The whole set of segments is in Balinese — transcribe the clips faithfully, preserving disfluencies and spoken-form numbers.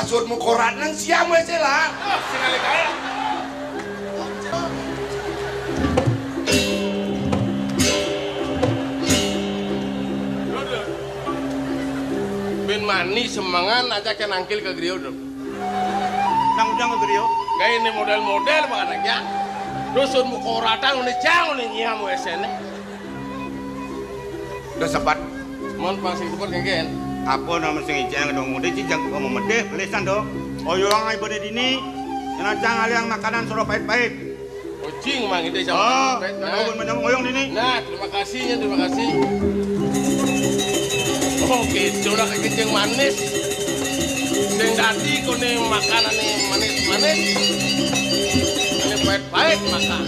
Sut mukorat nang siam wé sih lah. Ah, sekali kaya. Bin mani semangan aja ke nangkil ke griyo, Dok. Nang ujang ke griyo? Kayak ini model-model banget ya. Dusun mukoratan udah jauh nih nyiam wé sih nih. Udah sempat. Mon pang sing sepet kengken. Apa nama sing ijang dong? Udah cijang kok memedih, belisan dong. Oyong ae bade dini. Kena cang aliang makanan soro pait-pait. Ojing mang ide Oh, sama pait, nah. Kau menyong oyong dini. Nah, terima kasih ya, terima kasih. Oke, sudah kencing manis. Sing dadi kone makanan nih manis-manis. Ini pait-pait makan.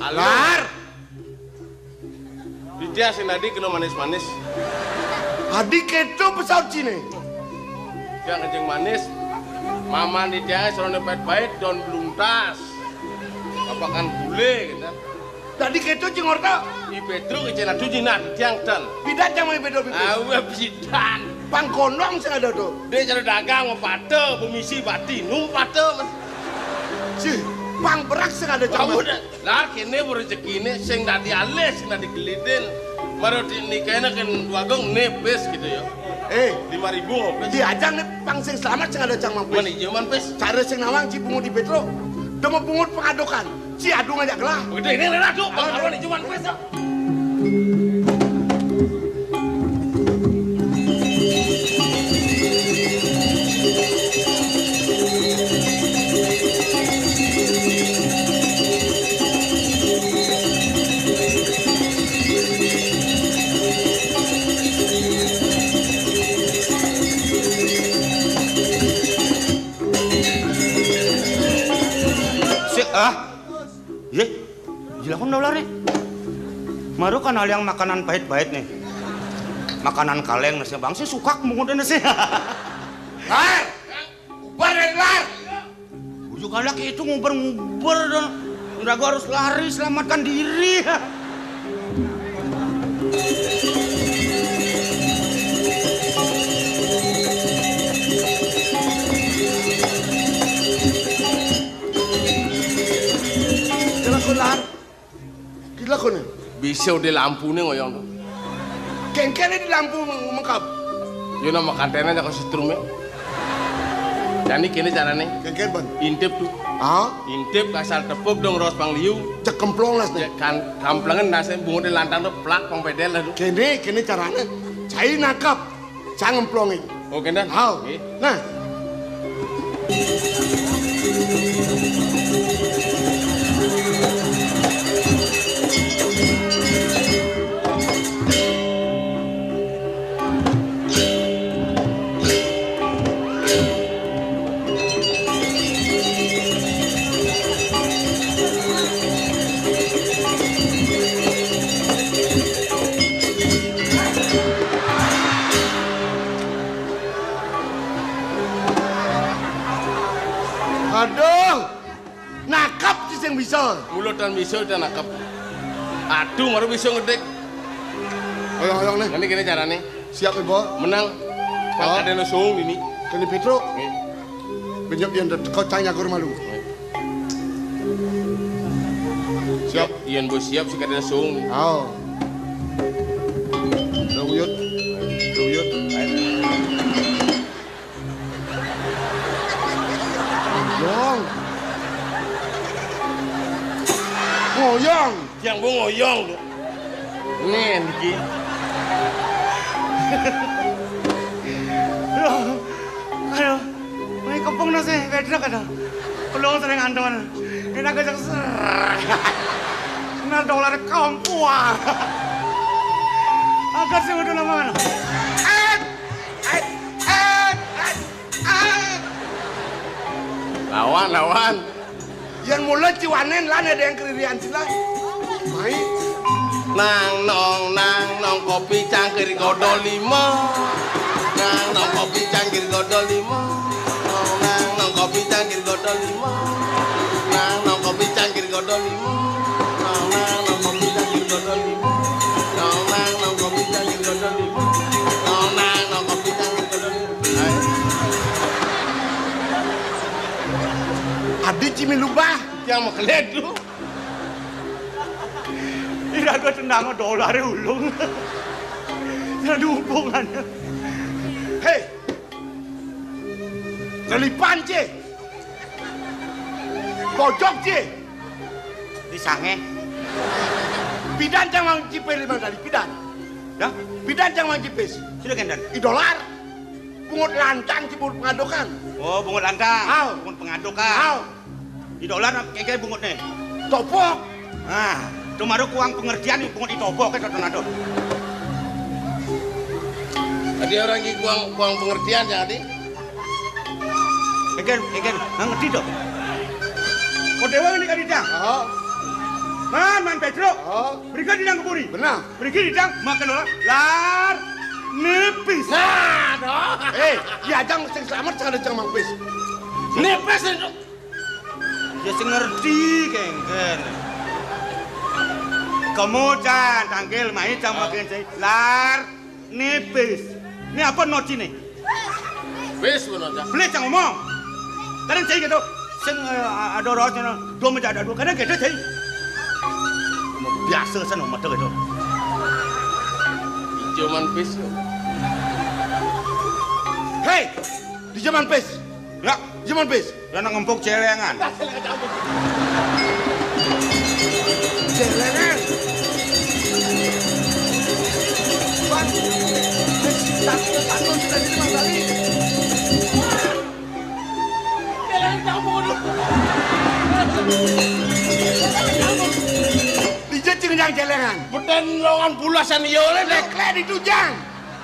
Halo. Lar. Ditya sing dadi kena manis-manis. Adi keto pesaut Cine. Dia kencing manis. Maman ditya serone pait-pait don beluntas. Apakan gule gitu. Tadi keto cing orta. I Petro kecil adu jinan tiang ten. Pidan jang mai bedo pipis. Awe pidan. Pang kondong sing ada tuh. Dia cara dagang mau pate, pemisi bati, nu pate. Sih, pang berak sing ada. Kamu jang mai. Dah. Lah, kene rezekine sing dadi alis, sing dadi gelidin. Maro di nikahnya kan dua gong nepes gitu ya. Eh, lima ribu ngopes. Diajang nih pang sing selamat sing ada cang mampis. Mana ijo man pes? Cara sing nawang ci pungut di Petro. Demo pungut pengadokan. Ci adu ngajak gelah. Udah ini rela tuh, bang, apa nih cuman pes ya? Sik, ah. Ye, jilakon dolar nih. Maru kan aliang makanan pahit-pahit nih. Makanan kaleng nasi bang sih sukak mungkin nasi. Lar, ubar dari lar. Ujuk anak itu nguber-nguber dan udah gua harus lari selamatkan diri. Jelas, Lar. Gila kau nih. Bisa udah lampu nih ngoyong tuh. Kengkene di lampu mengkap. Yo nama kantena aja kau setrum ya. Jadi kini carane. Kengken ban. Intip tuh. Ah? Intip kasal tepuk dong ros pangliu. Cek kemplong las nih. Kan kamplengan nasi bungut di lantang tuh plak pang pedel lah tuh. Kene, kene carane. Cai nangkap. Cang ngemplongin. Oke, Dan. Hau. Oke. Nah. Aduh, nakap sih sing bisa. Mulut dan bisa dan nakap. Aduh, baru bisa ngedik. Oyong-oyong nih. Ini gini caranya. Siap, Ibu. Menang. Oh. Kan ada no sung ini. Kene Petro. Nih. Benyok yang kau cang nyagur malu. Nih. Siap. Ian bos siap sih kadang sung. Oh. Duyut. Duyut. Ngoyong. Ngoyong. Yang mau ngoyong tuh. Nih, Niki. Aduh, aduh, ini kepung nasi, bedrek ada. Pelong sering anton. Ini agak ser. Nah, dolar kampua. Agak sih udah lama mana? Eh, eh, eh, eh, eh. Lawan, lawan. Yang mulai ciwanen lah ada yang keririan sih lah. Mai. Nang nong nang nong kopi cangkir godol lima. Nang nong kopi cangkir godol lima. Nong nang nong kopi cangkir godol lima. Nang nong kopi cangkir godol lima. Nong nang nong kopi cangkir godol lima. Nong nang nong kopi cangkir godol lima. Nong nang nong kopi cangkir godol lima. Ayo. Lubah, yang makelet tu. Iraga tendanga dolaré ulung. Ada hubungannya. Hei. Lelipan, Ci. Bojog, Ci. Di sangé. Pidan cang mangcipis limang kali pidan. Ya? Pidan cang mangcipis. Sudah kénten. I dolar. Bungut lantang, Ci, bungut pengadokan. Oh, bungut lantang. Au. Bungut pengadokan. Au. I dolar kéngkén bungutné. Topok. Nah, tumadu kuang pengertian, bungut i topok, kan, tonado. Adi orang ki kuang, kuang pengertian ya, Adi? Kéngkén, kéngkén, nggak ngerti to. Kodéwa ini kan idang. Oh. Man, man Pétro. Oh. Mriki didang ka puri. Benar. Mriki didang makan dolar. Lar nipis. Nah, to. Eh, ya jang sing slamet, sing ada jang mangpis. Nipis itu. Ya sing ngerti kéngkén. Kamu jan tangkil mai jang makan cai. Lar nipis. Ini apa notine? Wis ngono ta. Beli jang ngomong. Kadang cai gitu. Sing eh, ada roh sana. Dua meja ada dua. Kadang gitu cai. Biasa sana mata gitu. Ijo man pis. Hei, di zaman pis. Ya, zaman pis. Lah nang ngempuk celengan. Celengan. Pan, satu, satu, sudah lima kali. Celengan campur. Dijejeng yang celengan. Beten longan bulasan iya olé, Dok. Lek-lek ditujang.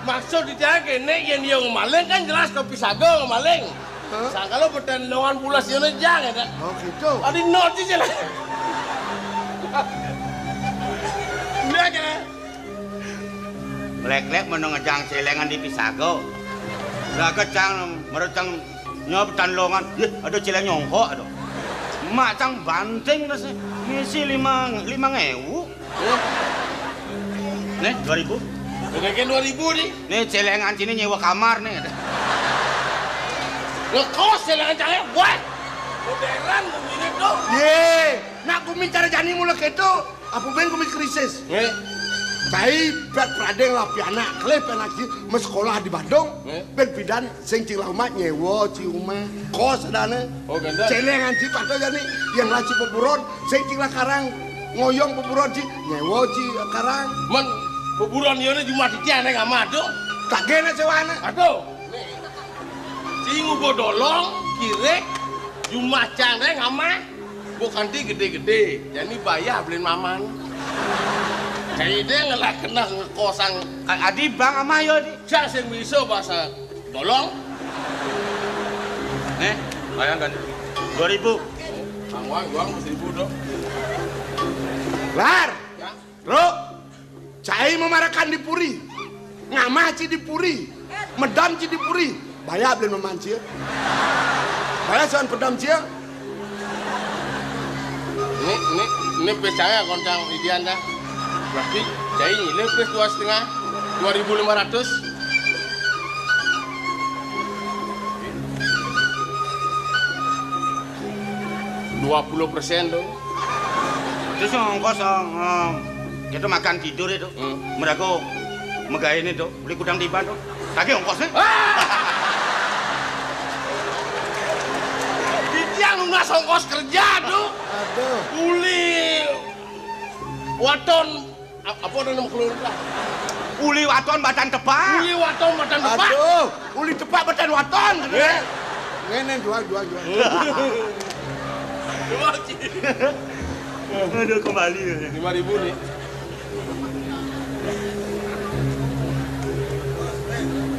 Maksud di jalan kéné, yén iya ngemaling kan jelas kopi sago ngemaling. Hah? Sangkala beten longan pulas iya né jang, ya, Dok. Oh, gitu. Adi not sih, jelas. Udah, jelas. Lek-lek menengejang celengan di pisago. Lah kecang, merecang nyob tan longan. Yé, ada celeng nyongkok, ada. Mak cang banting terus. Ngisi lima, lima ngewu. Eh. Nih, dua ribu. Udah kayak dua ribu nih. Nih, celengan sini nyewa kamar nih. Ngekos celengan cahaya, wah. Modern, mirip dong. Yé, nak gumi cara jani mula keto. Apa ben gumi krisis? Nggih. Cai bet pradeng lah pianak, kelih pianak ji, mes sekolah di Bandung. Nggih. Ben pidan sing cing lah umat nyewa ci umah. Kos adane. Oh, ganda. Celengan ci patut jani, yang lah ci beburon, sing cing lah karang ngoyong beburon ci, nyewa ci karang. Men, beburon iya ne cuma di tiang neng amah tu. Tak gene sewane. Aduh. Ci ngubuh dolong, kirek, jumah cang neng amah. Bukan ti gedé-gedé, jani bayah belin maman. Cai dé ngelah keneh ngekosang. Ka-, adi bang amah yo, di. Cak sing bisa bahasa dolong. Nih, bayangkan. Dua ribu. Bang Wang, Wang, seribu dong. Lar. Ya. Bro, cai memarakan di puri. Ngamah ci di puri. Medam ci di puri. Bayar belin maman ci. Bayar soan pedam ci. Ini, ini, ini percaya kontang idian dah. Berarti cai ini pes dua setengah, dua ribu lima ratus. Dua puluh persen tuh. Terus yang ongkos, eh, eh, kita makan tidur itu. Hmm. Mereka megain itu, beli kudang tiban tuh. Kagak ongkosnya. Ah! Titiang lunas ongkos kerja tuh. Aduh. Uli waton A-, apa ada nama keluarga? Uli waton batan tepak. Uli waton batan tepak. Aduh, uli tepak batan waton. Eh. Ngene, jual, jual, jual. Jual, Ci. Aduh, kembali ya. Lima ribu nih.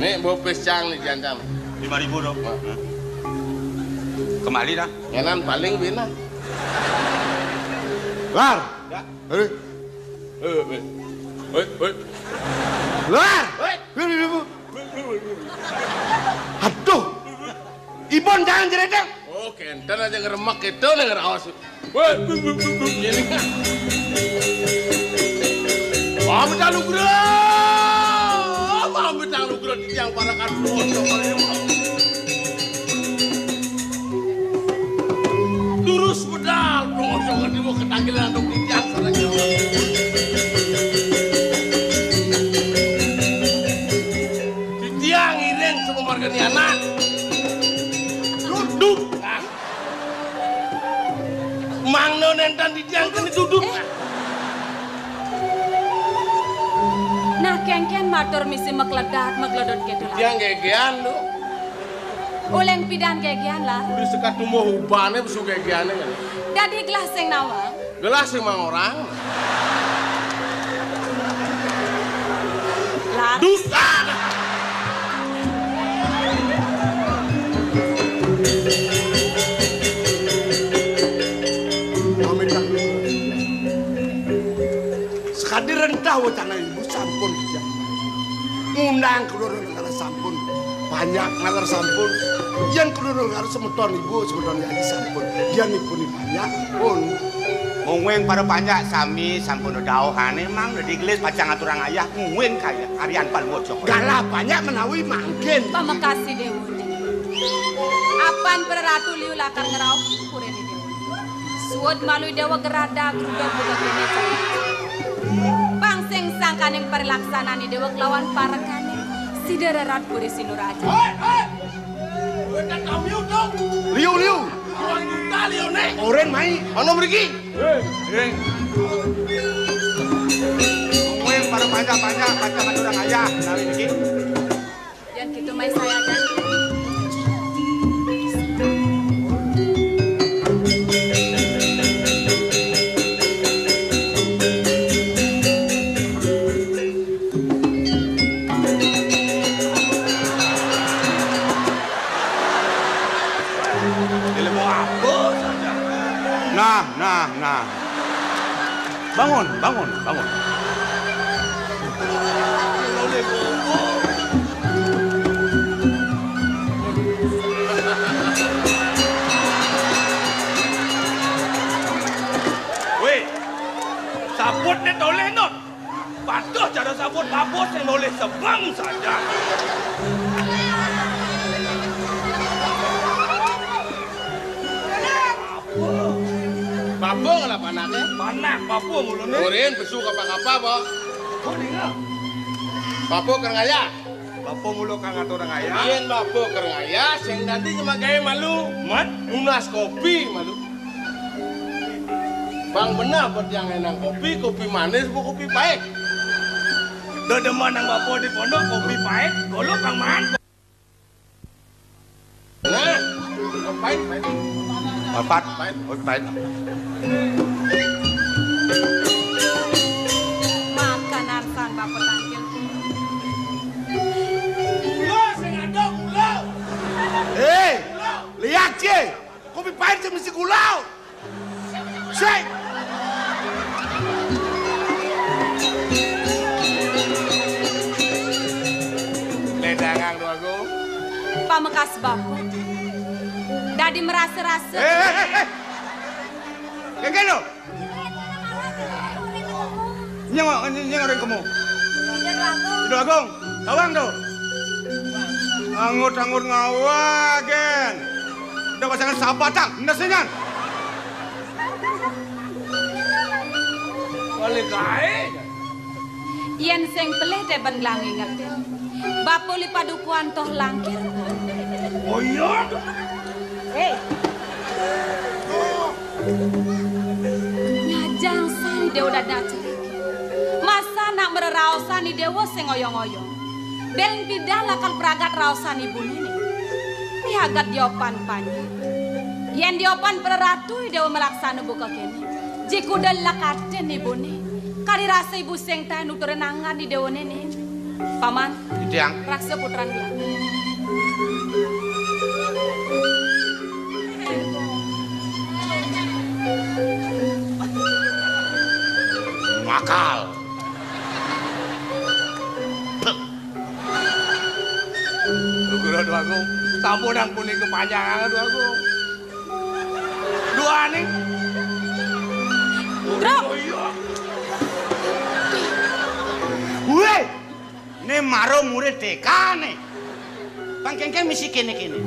Nih, bawa pesang nih, jantan. Lima ribu dong. Wah. Kembali dah. Ngenan paling bina. Lar. Ya. Hei. Eh, eh. Hei, hei. Lar. Hei. Hei, hei, hei. Aduh. Ibon jangan jeredek. Oh, kenten aja ngeremek gitu nih ngeraos. Hei, hei, hei, hei, hei. Ini kan. Pamit anugerah. Pamit anugerah di tiang parakan. Ketanggilan dong titiang sareng. Titiang ngiring sapamargane anak. Duduk. Ah. Mangda nenten titiang kene duduk. Eh. Nah, kengken matur misi makledat, makledot gitu lah. Titiang gegean, Duk. Uleng pidan gegean lah. Wis sekat tumbuh ubane besu gegeane kan. Dadi gelah sing nawang. Gelah sing mangorang. Lah. Dusta. Amit dah. Sekadi rentah wacana ibu sampun dijak. Ngundang keloro negara sampun. Banyak ngaler sampun. Yen keloro negara semeton ibu, semeton yayi sampun. Yen ibu ni banyak pun. Mungwing para panjak sami sampun dauhane mang dadi gelis pacang aturang ayah mungwing kaya karyan palungguh Joko. Galah banyak menawi mangkin. Pamakasih Dewa. Apan para ratu liu lakar ngrauh purene Dewa. Suud malu Dewa gerada grudem buka kene cara. Pang sing sangkaning parilaksananing Dewa kelawan parekane. Sida rerat puri Sinuraja. Hei, hei. Kowe kan kami utuh. Liu, liu. Orang juta liu ne. Oren mai. Ana mriki. Hei, hei. Kowe para panjak-panjak, panjak aturang ayah, nawi niki. Yan gitu mai saya dan. Ilmu apa saja? Nah, nah, nah. Bangun, bangun, bangun. Weh, sabut ne toleh no. Patuh cara sabut bapa sing nolih sebeng saja. Bapa ngelap anake? Panak bapa mulune. Urin besu kapa-kapa, Pak. Kok ningal? Bapa kereng ayah. Bapa mula kang atur ngayah. Yen bapa kereng ayah sing dadi nyemak gawe malu. Mat? Nunas kopi malu. Bang benah bet yang enang kopi, kopi manis apa kopi pahit? Dedeman nang bapa di pondok kopi pahit, golok kang maan. Nah, pahit, pahit. Empat. Pahit. Oh, pahit. Makanan san bapa tangkil. Gula sing ada gula. Hei, lihat je. Kopi pahit sing mesti gula. Sing. Ledangang to aku. Pamekas bapa. Dadi merasa-rasa. Eh, eh, eh, eh. Kengken lo. Nyeng, nyeng, nyeng ring kemu. Ida Agung, tawang to. Angut-angut ngawag, gen. Udah pasangan sabatang, endes nyan. Balik ae. Yen sing pelih deben nglangi ngerti. Bapa li padukuhan toh langkir. Oh iya. Hei. Nyajang sai Dewa dadi acereke. Masa nak mereraosan i Dewa sing oyong-oyong. Del pidan lakar pragat raosan ibune ne. Piagat diopan panjak. Yen diopan praratu i Dewa malaksana buka kene. Jikuda lekatin ibune. Kari rasa ibu sing taen nuturin angan i Dewane ne. Paman. Titiang. Raksa putran kula. Makal. Duh, kula, Duh Agung, sampun ampun kepanjangan, Duh Agung. Duane. Truk. Oh, iya. Woi. Ne maro murid T K ne. Pang kengken misi kene-kene.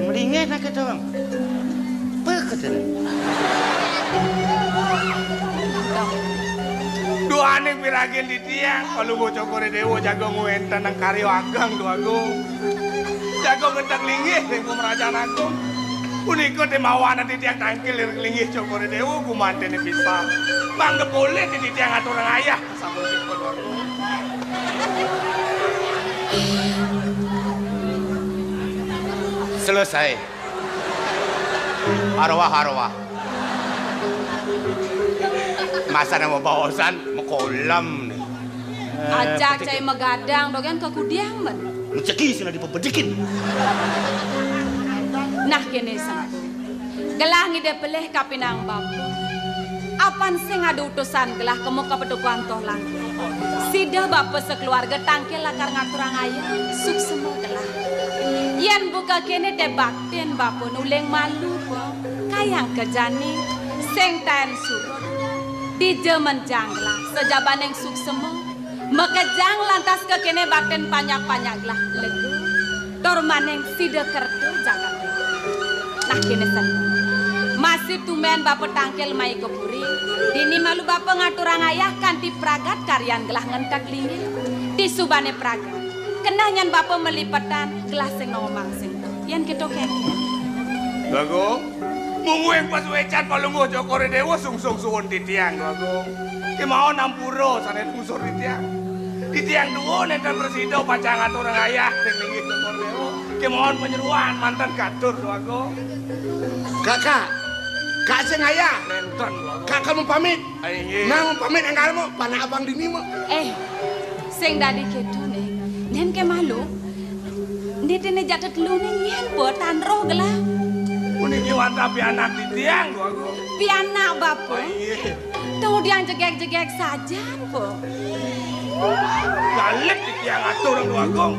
Mlingeh nak ketong. Peketene. Duaning piragin titiang, Palungguh Cokor I Déwa jaga ngwéntenang karya ageng, Déwagung. Jaga ngentek linggih ring Pamrajan Agung. Punika té mawanan titiang tangkil ring linggih Cokor I Déwa gumantiné pisan. Mangda polih titiang aturang ayah. Sampun sipun, Déwagung. Selesai. Arwah, arwah. Masa nama baosan makolem né. Ajak cai magadang, dogén ka kudiang, men. Rezeki sing dipebedikin. Nah, kéné, Sengkung. Gelah ngidih pelih kapining bapa. Apan sing ada utusan gelah kema ka Padukuhan Toh Langkung. Sida bapa sakeluarga tangkil lakar ngaturang ayah, suksema gelah. Yén buka kéné té baktin bapa nuling malu, pa. Kayang ka jani, sing taén surut. Dija menjang gelah, sajabaning suksema. Makejang lantas ka kéné baktin panjak-panjak gelah lega. Tur maning sida kerta jagat. Nah, kéné, Sengkung. Masih tumbén bapa tangkil mai ka puri. Dini malu bapa ngaturang ayah kanti pragat karyan gelah ngentek linggih. Disubané pragat. Keneh nyén bapa malipetan gelah sing nongomang sing. Yén kéto kénkén. Bagong, mungguing pasuécan Palungguh Cokor I Déwa sungsung suwun titiang, Bagong. Kémaon ampura sané lungsur titiang. Titiang duwé nénten prasida pacang ngaturang ayah ring linggih Cokor I Déwa. Kémaon panyeroan manten katur, Bagong. Kakak, Kak sing ayah. Nénten, Bagong. Kakak mau pamit. Ah, inggih. Nah, mau pamit enggal mau, panak abang dini mau. Eh, sing dadi kéto, Ning. Nén ké malu. Nitiné jatah telu ning nyén pa tan roh gelah. Puniki wantah pianak titiang, Déwagung. Pianak bapa? Oh, iya. Tuh ngudiang jegég-jegég sajan, pa. Balik titiang atur, Déwagung.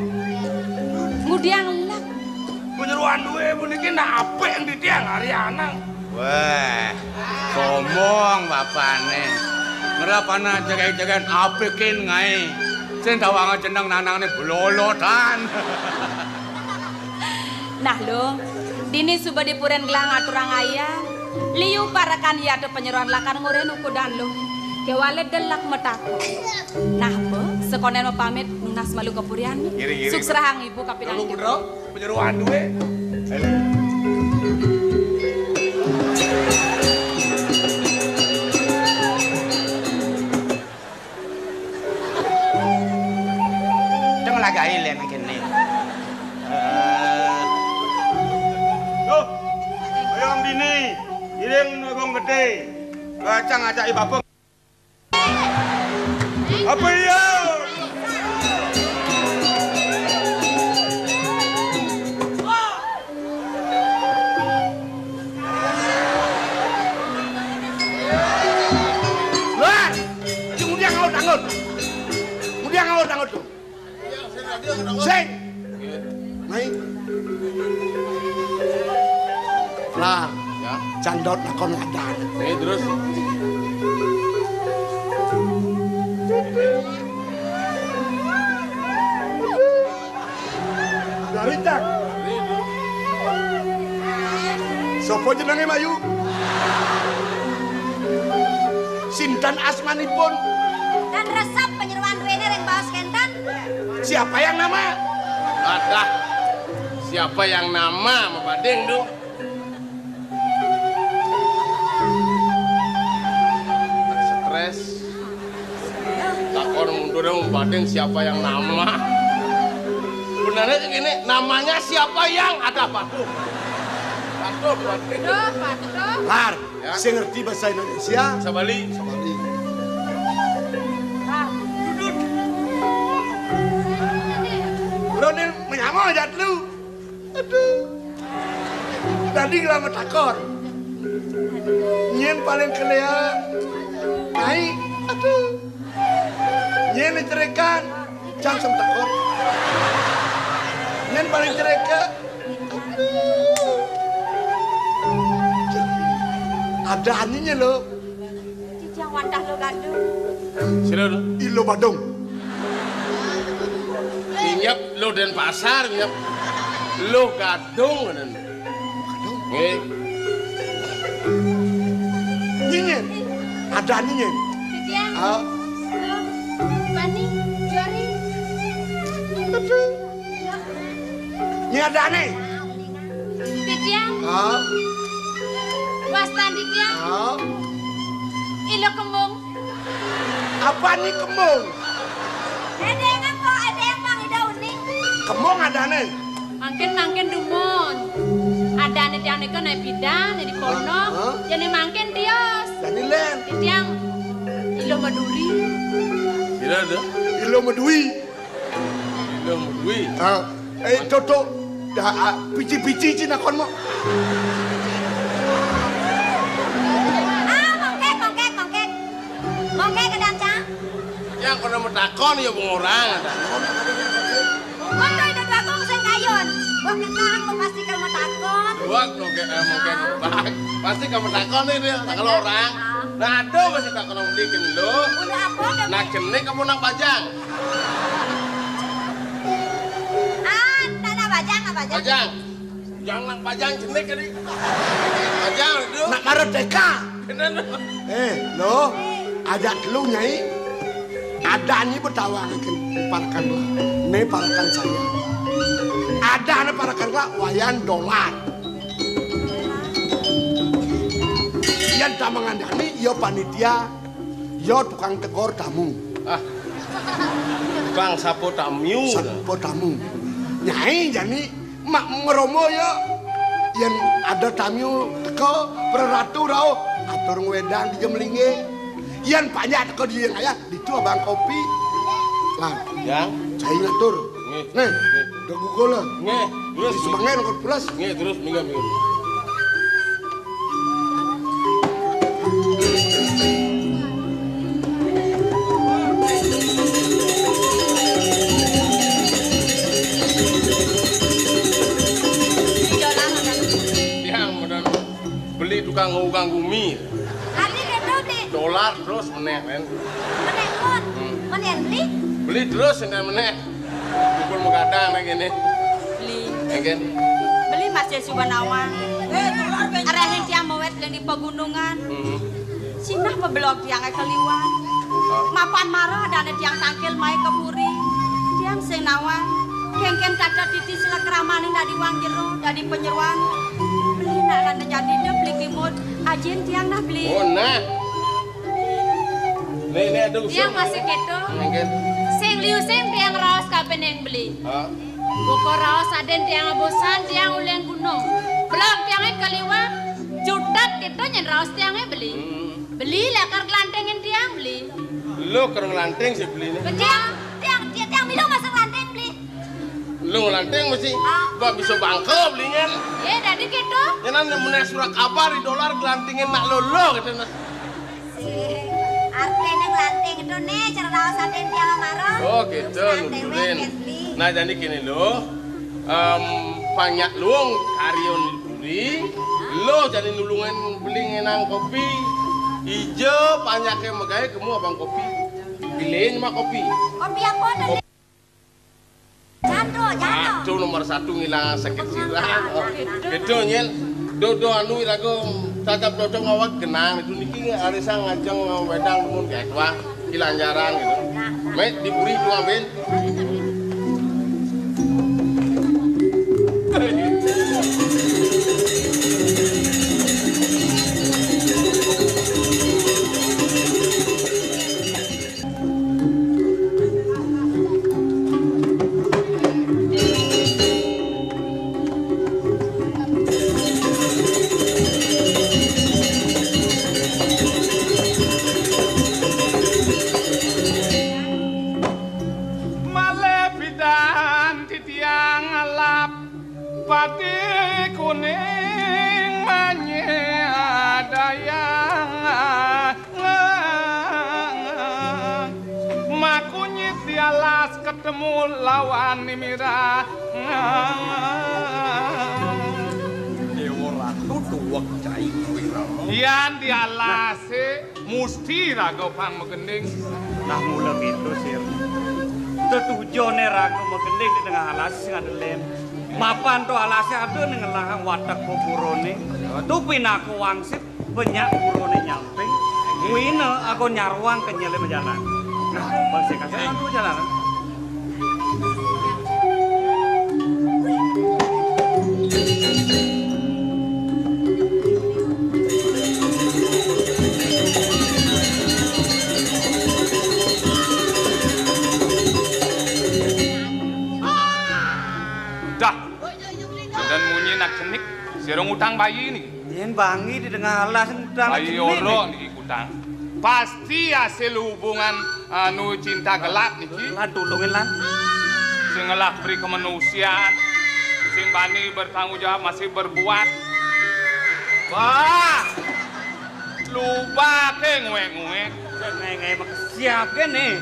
Ngudiang lek. Panyeroan duwé puniki nak apik titiang ari anak. Wéh, sombong bapané. Ngrep anak jegég-jegég apikin ngaé. Sing tawanga jeneng nanangné blolotan. Nah, Lung, dini suba dipurin gelah ngaturang ayah. Liu parekan yata panyeroan lakar ngurin ukudan, Lung. Kéwala delak matakon. Nah, Pa, sakonén mapamit nunas malu ka purian. Ngiring, ngiring. Suksrahang ibu kapining. Lalu, Putra, panyeroan duwé. Teng lagaé lén kéné. Eh. Duh, ayo dini, iring Agung Gedé. Bacang ajak i bapa. Apa iya? Luar! Sing ngudiang angut-angut. Ngudiang angut-angut to. Sing. Mai. Lah. Ya. Candot lakon ngadan. Nih, terus. Dari, Cang. Sapa jenengé, Mayu? Sinten asmanipun? Tan resep panyeroan duwéné ring baos kénten. Siapa yang nama? Adah. Siapa yang nama, mabading, duh. Stres. Takon mundur, mabading siapa yang nama. Benernya gini, namanya siapa yang ada, Pak? Waduh, waduh. Duh, Pak, duh. Lar, ya. Sing ngerti bahasa Indonesia. Sabali. Sabali. Lar, duduk. Lo nih menyama aja lu. Aduh. Tadi ngelamar takon. Nyén paling keléa. Naik. Aduh. Nyén cerikan. Cang sem takon. Nyén paling cerika. Aduh. Ada aninya lo. Cicing wantah lo gadung. Sira lo. Ilo badung. Inyep lo Denpasar, inyep. Lo gadung, gadung. Nggih. Adané nyén? Titiang. Ah. Bani, Jari. Nyén adané? Titiang. Ah. Wastan titiang. Ah. Ila Kembung. Apané Kembung? Édéng apa? Édéng Bang Ida Uning. Kembung adané. Mangkin, mangkin dumun. Adané tiang nika naé pidan, naé di kono. Hah? Jani mangkin tios. Jani lén. Titiang Ila Maduri. Ila to? Ila Madui. Ila Madui. Ah, eh, Toto. Dah, ah, pici-pici cina kon mo. Ah, mongkek, mongkek, mongkek. Mongkek ke dancang. Yang pernah matakon ya bang orang. Kon to ida bakung sing kayun. Wah, kenang lo pasti kamu takon. Wah, mongkek, eh, mongkek. Pasti kamu takon nih dia, takon orang. Ah. Nah, aduh, masih takon beli gendut. Udah apa, udah. Nah, cenik kamu nang bajang. Ah, tak nak bajang, nak bajang. Bajang. Yang nang bajang cenik tadi. Bajang itu. Nak mara teka. Bener. Eh, lo, ajak lu, Nyai. Adané betawaken parekan lah. Né parekan saya. Adané parekan lah, Wayan Dolar. Yén tamang adané, ya panitia. Ya tukang tegor tamu. Ah. Tukang sapa tamu. Sapa tamu. Nyai jani mak ngromo ya. Yén ada tamu teka, praratu rauh, atur ngwedang di jemlinge. Yén panjak teka di yang ayah, ditu abang kopi. Lah, yang cai ngatur. Nggih. Nih, nggih. Udah gugur lah. Nggih, terus. Di semengen, kok pulas. Nggih, terus, minggu, minggu. Yang bener beli tukang ngukang gumi. Kali gitu, Dik. Dolar terus meneh, men. Meneh pun. Hmm. Meneh beli. Beli terus, meneh, meneh. Dukun menggadang nang kene. Beli. Nggih. Beli masih suba nawang. Arahin tiang mawet leng di pegunungan. Hmm. Sinah mabelog tiang ke liwat. Ah. Mapan marah dane tiang tangkil mai ke puri. Tiang sing nawang. Kengken kata titi selekramane dadi wang jero, dadi penyeruan. Beli nak lan jadi dep beli kimut. Ajin tiang nah beli. Oh, nah. Nih, nih, aduh, tiang sing masih keto. Nggih. Sing liu sing tiang raos kabeh neng beli. Hah? Buka raos aden tiang bosan, tiang uleng gunung. Belum tiangnya keliwat, jutat keto nyen raos tiangnya beli. Hmm. Beli lakar kelantengin tiang beli. Lo ker ngelanting sih beli nih. Tiang, tiang, tiang, tiang milu masuk lanting beli. Lo ngelanting mesti, ah, bak bisa bangke beli nyen. Ya, dadi keto. Nyen meneh surat kabar di dolar kelantingin nak lo, lo gitu nah. Sing artine nglanting itu nih, cara raos aden tiang amaro. Oh, gitu, nulungin. Nah, jadi gini lo, em, banyak luung karyo nulungi, lo jadi nulungin beli ngenang kopi, ijo banyake megawe kemu abang kopi. Pilih mah kopi. Kopi apa tuh? Jando, jando. Aduh, nomor satu ngilang sakit sirah. Betul, nyen. Do, do, anu, irago, tatap cocok ngawak genang. Itu niki arisan ngajeng wedang mun kayak tua. Ilang jarang gitu. Met, diburi tuang, Ben. Malih pidan titiang alap pati kuning manyadayang. Makunyit di alas ketemu lawan Ni Mirah. Dewa Ratu tuwek cai kuwi, Rama. Yan di alase musti raga pang magending. Nah, mula gitu, Sir. Tetujone raga magending di tengah alas sing ada lem. Mapan to alase ada ning ngelahang watek purane. Tu pinaka wangsit. Banyak purane nyamping. Kuwi ne aku nyarwang kenyele majalan. Nah, bang sing kasih aku jalan. Dah. Dan munyi nak cenik, sira ngutang bayi niki. Yen bangi di tengah alas ngutang bayi cenik ora niki. Niki ngutang. Pasti hasil hubungan anu cinta gelap niki. Lan tulungin lan. Sing ngelah beri kemanusiaan, sing bani bertanggung jawab masih berbuat. Wah, lupa ke nguek-nguek. Ngai-ngai mak siap kene.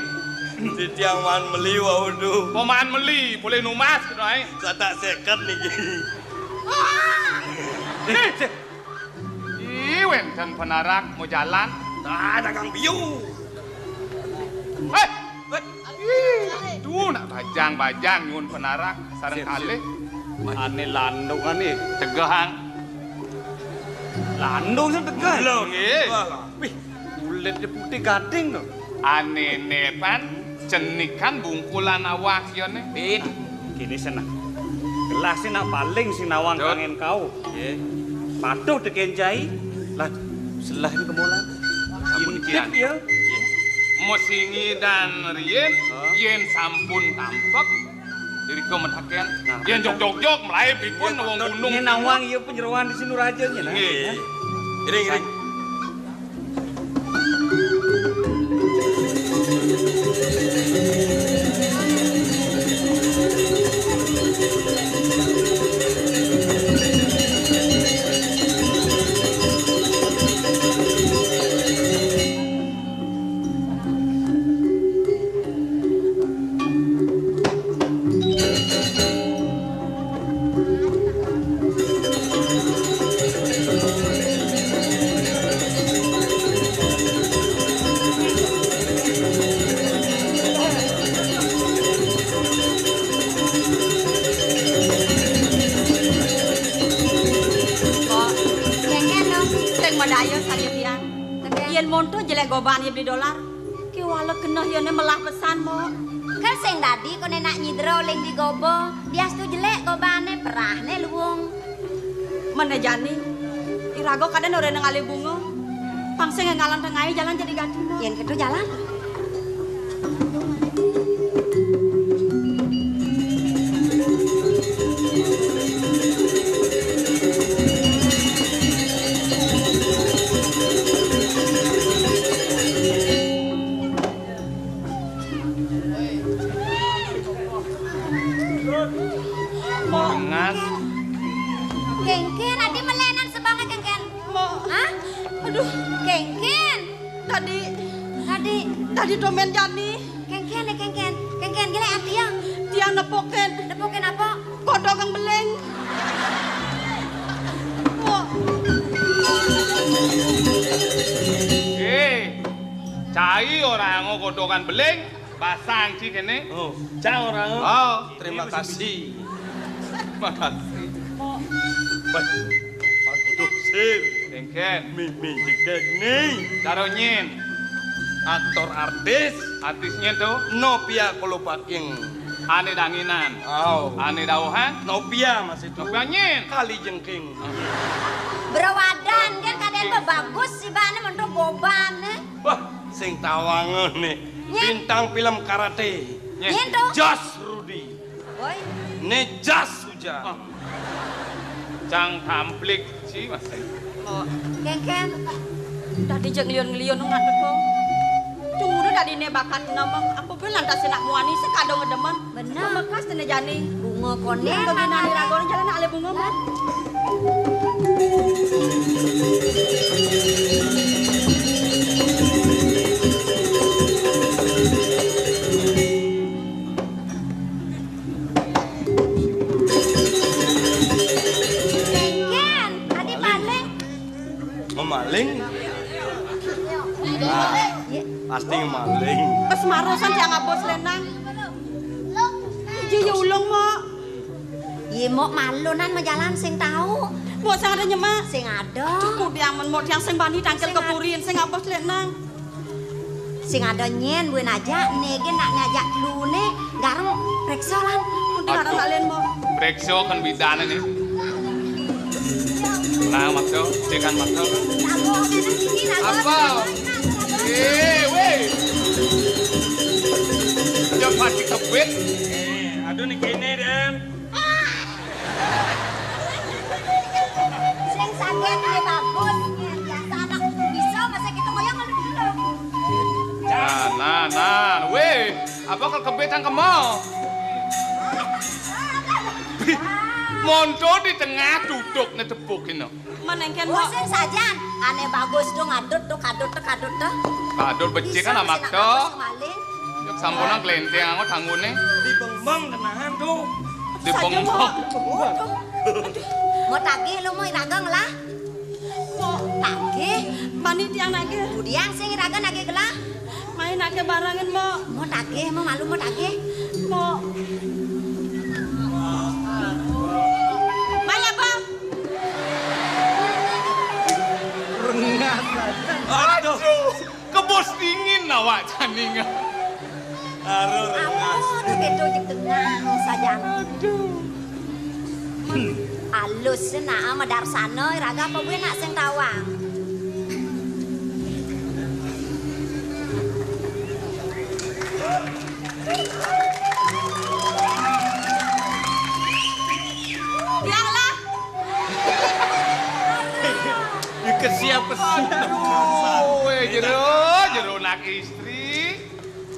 Titiang maan meli wau tu. Pemaan meli, boleh numas kena ai. Satak seket niki. Ih, wenten penarak mau jalan. Nah, dagang biu. Eh, eh, ih, tuh nak bajang-bajang nyun penarak sareng kalih. Ane landung ane tegehang. Landung sing tegeh. Lho, nggih. Wih, kulitnya putih gading to. Anene pan cenikan bungkulan awak ya ne. Pin, kene seneng. Gelas sing nak paling sing nawang kangen kau. Nggih. Patuh tekencai. Lah, selah iki kemolan. Sampun kian. Intip ya. Nggih. Mesingi dan riyen, yen sampun tampek, diri kemenaken. Nah, yen jog-jog-jog, melaib ipun wong gunung. Ini nawang iya penyeroan di Sinuraja nya, nah. Nggih. Iring, iring. Kok, kengken no, sing madaya saja tiang. Yen monto jelek goban ya beli dolar. Ki wala keneh ya ne melah pesan, Mbok. Kan sing dadi kone nak nyidra uling di goba, diastu jelek gobane, perahne luwung. Mene jani, iraga kadang ora nang alih bunga. Pang sing ngalan tengahe jalan jadi gati, Mbok. Yen kedo jalan. Ngas. Kengken, adi melenan sebange kengken. Mo. Hah? Aduh. Kengken. Tadi, tadi, tadi domen jani. Kengken, eh, kengken. Kengken, gile ati ya. Tiang nepoken. Nepoken apa? Kodok kang beling. Mo. Eh, cai orang ngodokan beling. Basang ci kene. Oh, cang orang. Oh, terima kasih. Makasih. Wah, aduh, Sir. Kengken. Mimi jegeg nih. Karo nyen. Aktor artis. Artisnya tuh. Novia Kolopaking. Ane danginan. Oh. Ane dauhan. Novia masih tuh. Novia nyen. Kali jengking. Berawadan kan kadang bagus sih bane mentok goban, eh. Wah, sing tawang nih. Nyen. Bintang film karate. Nyen. Nyen to? Jas Rudi. Woi. Ne jas uja. Oh. Cang tamplik ci, Mas. Oh, kengken. Dadi jek ngelion-ngelion ngadeg kok. Cung udah dadi ne bakat nama. Apa be lantas nak muani sekadong ngedemen. Bener. Mekas tene jani. Bunga kone. Yang bagi nani ragon jalan ale bunga, Mbak. Kengken, adi maling. Memaling? Nah, pasti ngemaling. Pas marosan dia ngabos lenang. Iji ya ulung, Mok. Ye, Mok, malunan majalan sing tau. Mbok sing ada nyemak. Sing ada. Aduh, kok diamen mbok tiang sing bani tangkil kepurin, sing apa sih, Nang? Sing ada nyen, buin aja, nege nak ngajak lu ne, gareng preksa lan. Untuk gareng nak len, mbok. Preksa kan bidane ne. Nah, maksa, tekan maksa. Apa? Eh, weh. Dia pasti kebet. Eh, aduh, nih kene, Den. Sing saget ne bagus. Biasa anak kudu bisa, masa kita ngoyang malu dulu. Nah, nah, nah. Weh, apa kal kebet ang kemau? Monto di tengah duduk ne tepuk ino. Menengken, oh, mbok. Sing sajan. Ane bagus dong, adut tuh, kadut tuh, kadut tuh. Kadut becik kan anak tuh. Sampunan glenteng angot tanggune. Di bengong tenahan tuh. Di bengong. Mau tagih lu, mau iraga ngelah? Mau tagih. Mani tiang nagih. Budiang sing iraga nagih gelah. Main nagih barangin, mau. Mau tagih, mau malu, mau tagih. Mau. Maya, Bang. Rengas aja. Aduh. Kebos dingin awak taninga. Aduh, rengas. Aduh, gitu di tengah saja. Aduh. Alus na madarsana, iraga apa gue nak sing tawang. Biarlah. Kesiap-kesiap. Aduh, weh, jero, jero nak istri.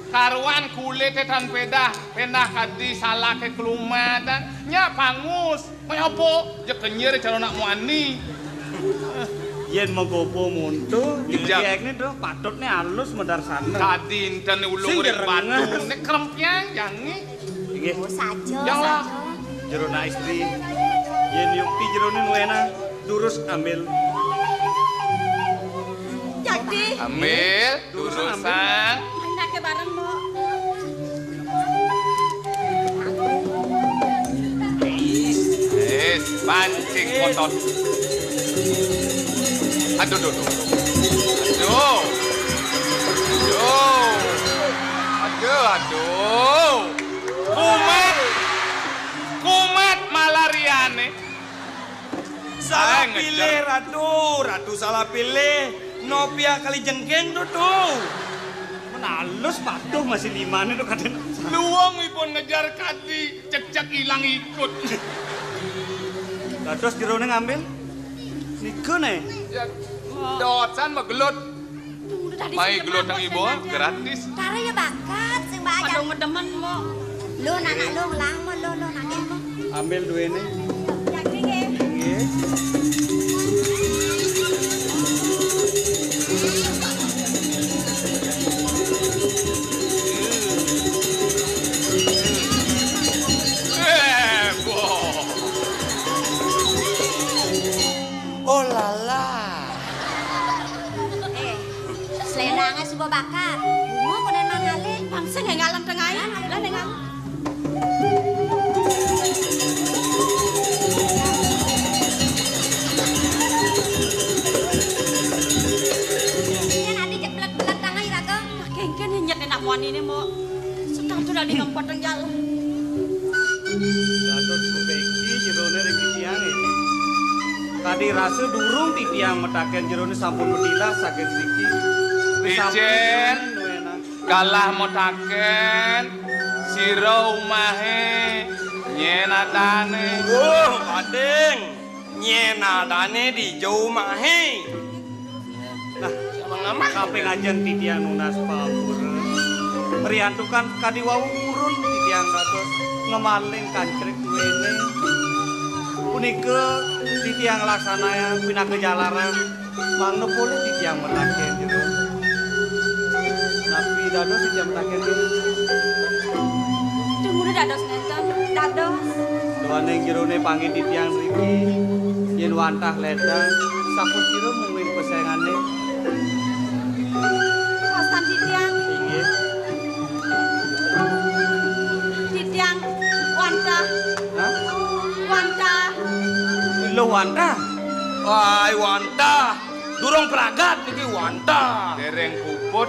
Karuan kulite tan pedah, pedah kadi salake kelumatan. Nyak pangus. Kaya apa? Ya kenyir cara nak muani. Yen magopo monto, ijak. Ijekne, Dok, patutne alus madarsana. Kadi enten ulung ring batu, nek krempiang jange. Inggih. Oh, saja, yang lah. Saja. Jero nak istri. Yen yukti jerone nuwena, durus ambil. Jadi. Ambil, durus, durusan. Ambil. Mainake bareng, Mbok. Wis, pancing kotor. Aduh, aduh, aduh. Aduh. Aduh. Aduh, aduh. Kumat. Kumat malariane. Salah pilih, Ratu. Ratu salah pilih. Nopia kali jengking tuh, tuh. Men alus patuh masih limane tuh kadang. Luwung ipun ngejar kadi, cek-cek ilang ikut. Lah terus jerone ngambil? Nika ne? Ya, dosan megelut. Mai gelut nang ibu, gratis. Kare ya bakat, sing bakat. Aduh, ngedemen, Mbok. Lo, anak lo, ngelamar lo, lo, anak lo. Ambil duene. Nggih. Eh, Mbok. Oh, lala. Eh, selendange suba bakar. Bunga kok nang ngalih? Bangsa nggak ngalem tengah ya? Lah, nang ngalem. Yen ati jeblek-blek tangan iraga. Wah, kengken nyet enak muanine, Mbok. Setantu dadi ngempet teng jalan. Dados bebeki jerone ring titiang iki. Kadi rasa durung titiang metaken jerone sampun metilas saking sriki. Ijen, nuenan. Galah metaken sira umahe nyen adane. Wah, Pading. Nyen adane di jauh mahe. Nah, kaping ajeng titiang nunas pamur. Riantukan kadi wau urun titiang dados ngemaling kancrik duene. Punika titiang laksanaya pinaka jalaran. Mangda polih titiang metaken jero. Napi dados titiang metaken jero? Tumuli dados nenten, dados. Duaning jerone panggih titiang mriki, yen wantah ledang, sapasira mungguing pesengane? Wastan titiang. Inggih. Titiang wantah. Hah? Wantah. Lho wantah? Hai, wantah. Durung pragat niki wantah. Dereng puput.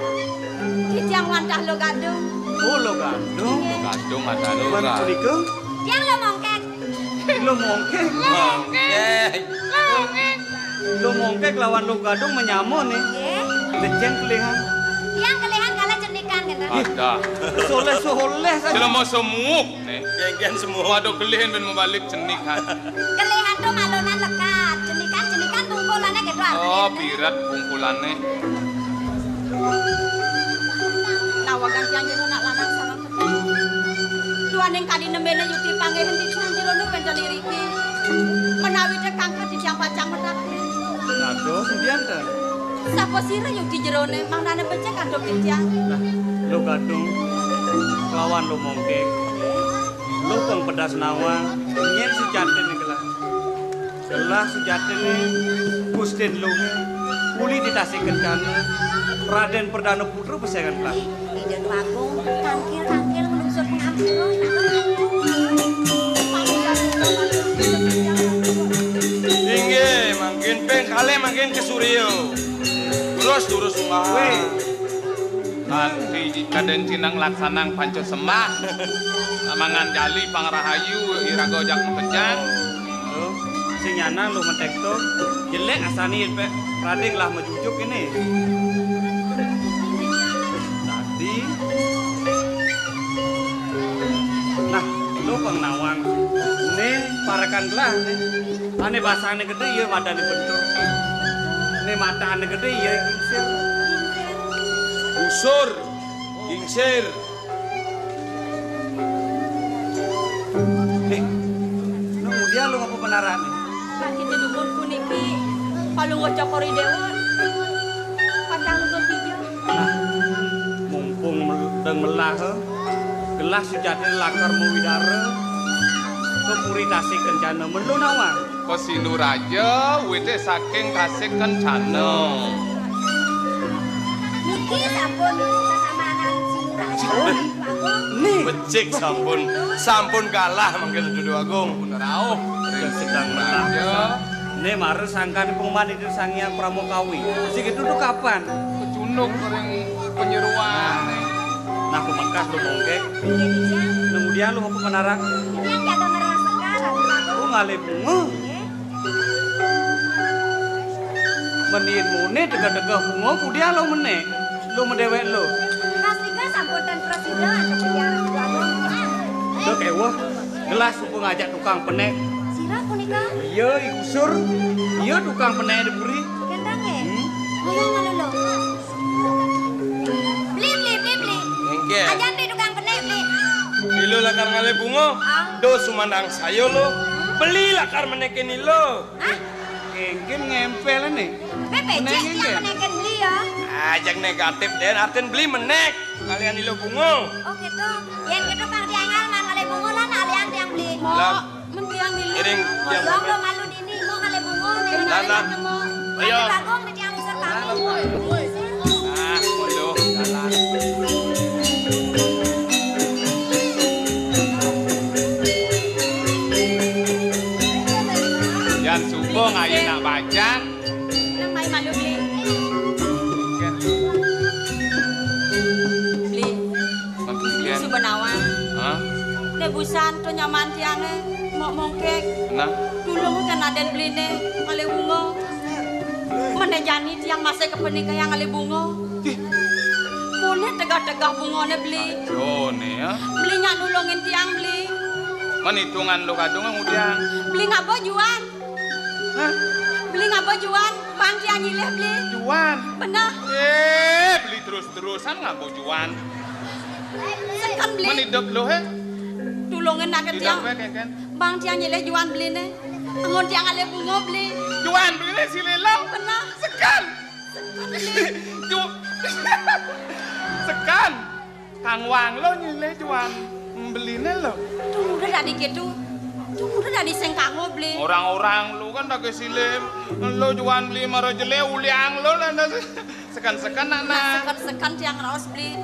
Titiang wantah Luh Gadung. Oh, Luh Gadung. Nggih. Gadung ada Luh Gadung. Punika? Tiang Luh Mongkek. Luh Mongkek. Mongkek. Luh Mongkek lawan Luh Gadung menyama nih. Nggih. Beceng kelihan. Tiang kelihan kala cenikan, ngeten. Ada. Soleh-soleh saja. Jelema semuk nih. Genggen semua. Waduh, kelihan ben mabalik cenikan. Kelihan to malunan lekad, cenikan, cenikan bungkulane gitu artine. Oh, piret bungkulane. Nawegang tiang jero nak lanang sareng tetep. Duaning kadi nemene yukti panggihin titiang jerone wenten iriki. Menawi tekangkat titiang pacang metak. Dados, pundi ten? Sapa sira yukti jerone, manane becik antuk titiang? Nah, Luh Gadung, lawan Luh Mongkek. Luh pang pedas nawang, nyen sujatine gelah. Gelah sujatine Gustin Luh, uli di Tasik Kencana, Raden Perdana Putra pesengan gelah. Ida Agung, tangkil-tangkil nglungsur pangampura. Inggih, mangkin ping kalih mangkin kesurya. Terus, terus, Mbah. Weh. Kanthi kaden cinang laksanang panca sembah. Mangan jali pangrahayu iraga jak makejang. Lho, sing nyanan Luh Metekto, jelek asani pek rading lah majujuk ini. Tadi. Nah, Luh pang nawang. Nih, parekan gelah nih. Ane basane gede, iya wadane bentuk. Ane matane gede, iya gingsir. Busur, gingsir. Eh, nu mudian Luh ngapa penarane? Bagi dedumun puniki, Palungguh Cokor I Dewa, pacang lungguh tiga. Nah, mumpung mel-, deng melah, eh, gelah sujatine lakar mawidara, ka Puri Tasik Kencana. Melu nawang. Pasinduraja, wite saking Tasik Kencana. Niki sampun sasamanan Sinduraja. Nih. Becik sampun, sampun kalah mangkin Dudu Agung. Pun rauh. Sedang melah. Sinduraja. Nih, mara sangkan pengumani di Sang Hyang Pramokawi. Sing itu tuh kapan? Kecunduk ring penyeruan. Nah, aku mengkas Luh Mongkek. Kemudian Luh apa menara? Yang jaga ngerasa sekarang. Oh, ngalih bunga. Nggih. Menihin mune tegah-tegah bunga, kemudian Luh menek. Luh medewek Luh. Prasida sampun ten prasida antuk titiang Ratu Agung. Luh keweh, gelah suba ngajak tukang penek. Sira punika? Iya, I Gusur. Iya, tukang penek di puri. Gendang, nggih? Hmm? Ngomong malu, Luh. Beli, beli, beli, beli. Engke. Ajan beli tukang penek, beli. Beli Luh lakar ngalih bunga. Ah. Duh, sumandang saya, Luh. Hmm? Beli lakar menekin Luh. Hah? Engke ngempel nih. Bebe, cek yang menekin beli ya. Aja negatif, Den. Artin beli menek. Kalian Luh bunga. Oh, gitu. Yen gitu, Kang Tiangal, man ngalih bunga lah, nak liang tiang beli. Lah. Mentiang milu. Iring, tiang. Yang lo malu dini, mau ngalih bunga, nih. Lah, lah. Ayo. Bagong, nih, tiang usir kami. Lah, lah. Nah, bodoh, jalan. Yan suba ngayu nak bajang. Nang mai malu, Bli. Bli. Maksudnya? Suba nawang. Hah? Nek busan to nyaman tiange, mok mongkek. Nah. Dulu mungkin aden Bli ne, ngalih bunga. Mene jani tiang masih kepenikayang ngalih bunga. Ih. Mune tegah-tegah bungane, Bli. Jone ya. Bli nyak nulungin tiang, Bli. Man hitungan lo kadung ngudiang. Bli ngaba juan. Hah? Beli ngaba juan, bang tiang nyilih beli. Juan. Beneh. Eh, beli terus-terusan ngaba juan. Seken beli. Men idup lu, he? Tulungin nak tiang. Idup, he, Ken, Ken? Bang tiang nyilih juan beli ne. Amun tiang ngalih bunga beli. Juan beli ne silih lo. Beneh. Seken. Seken beli. Ju-, seken. Kang Wang lo nyilih juan beline lo. Tuh udah tadi gitu. Tuh udah tadi sing kanggo beli. Orang-orang lo kan tak silih lo juan beli mara jelek uliang lo lah, nah, seken-seken nak, nah. Nah, seken-seken tiang raos beli.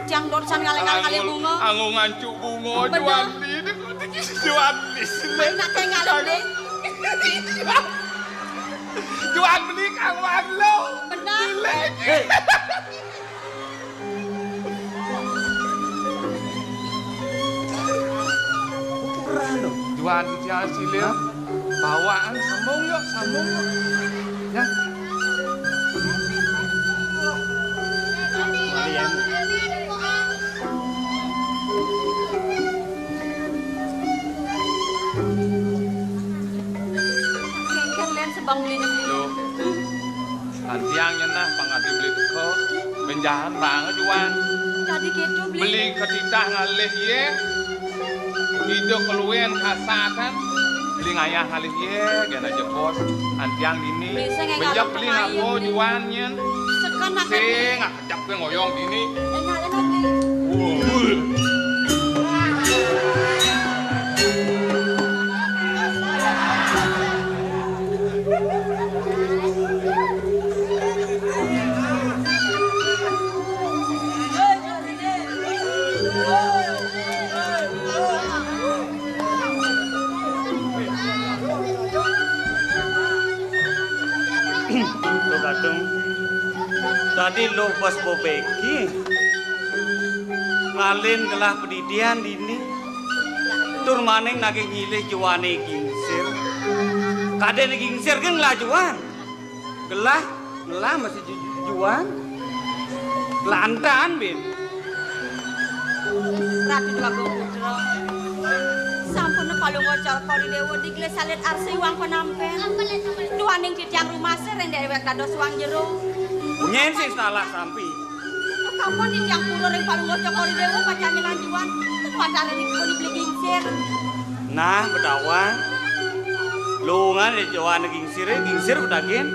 Tiang dorsan ngalih-ngalih bunga. Anggo ngancu bunga. Bener. Juan beli ini juan beli sini. Main nak kayak ngalih beli. Juan beli kang Waglo. Benar. Beli. Hei. Ukuran lo. Juan titiang silih. Bawaan sambung yuk, sambung yuk. Ya. Kalian. Kéngkén lén sebeng beli. Loh. Antiang nyenah pang adi beli teka. Benjahan banget, Juan. Tadi gitu beli. Beli ketitah ngalih yé. Idup keluén kasatan. Beli ngayah ngalih yé, gén aja bos. Antiang dini. Beli sing ngayah. Bejak beli ngayah, ngako beli. Juan nyén. Seken nak sing. Kejap ké ngoyong dini. Enak, enak, Bli. Wuh. Luh Gadung. Tadi luh pas bebeki. Ngalin gelah padidian dini. Tur maning nagih nyilih juané gingsir. Kadén gingsir gén ngelah juan. Gelah, gelah masih ju-, juan. Lantan, Bin. Ratu Déwa Agung Putra. Sampun Palungguh Cokor I Déwa digelis alit arsi wang panampén. Duaning titiang rumasa ring déwék dados wang jero. Nyén sing salah sampi? Kapan titiang purun ring Palungguh Cokor I Déwa pacang nyelang juan? Ten wantah ring ipun beli gingsir. Nah, bedawang. Lungan di juan gingsir, gingsir bedagin.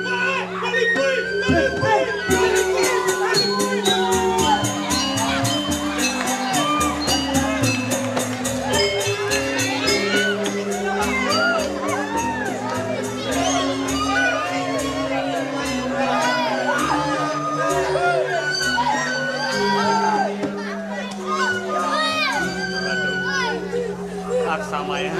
Aksamaya.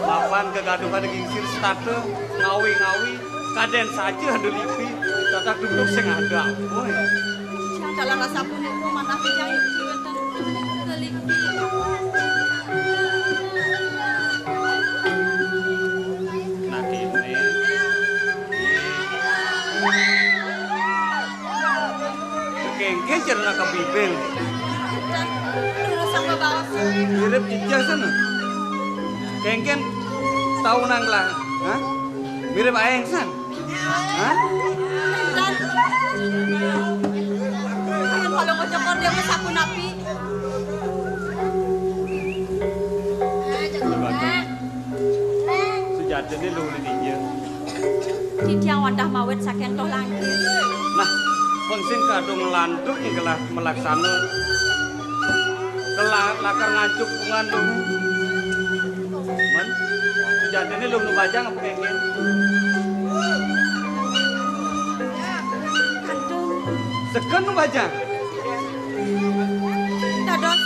Mapan kegaduhan gingsir setata ngawi-ngawi kadén saja ada lipi, tatak duduk sing ada. Woi. Jang dalam rasa punika manah kejahit wénten kelipi. Nah, kene. Kéngkén cerna ka bibing. Terus sama baos. Mirip ijah sana. Kéngkén tau nang lah. Hah? Mirip aéng san. Hah? Dan. Ayo kalau ngocokor dia mah sapunapi. Sujatiné luh di dija. Titiang wantah mawit saking toh langgir. Nah, pang sing kadung lantur ing gelah malaksana. Kela-, lakar ngancuk bungan luh. Men, sujatiné luh nu bajang apa kéngkén? Kadung. Seken nu bajang. Dados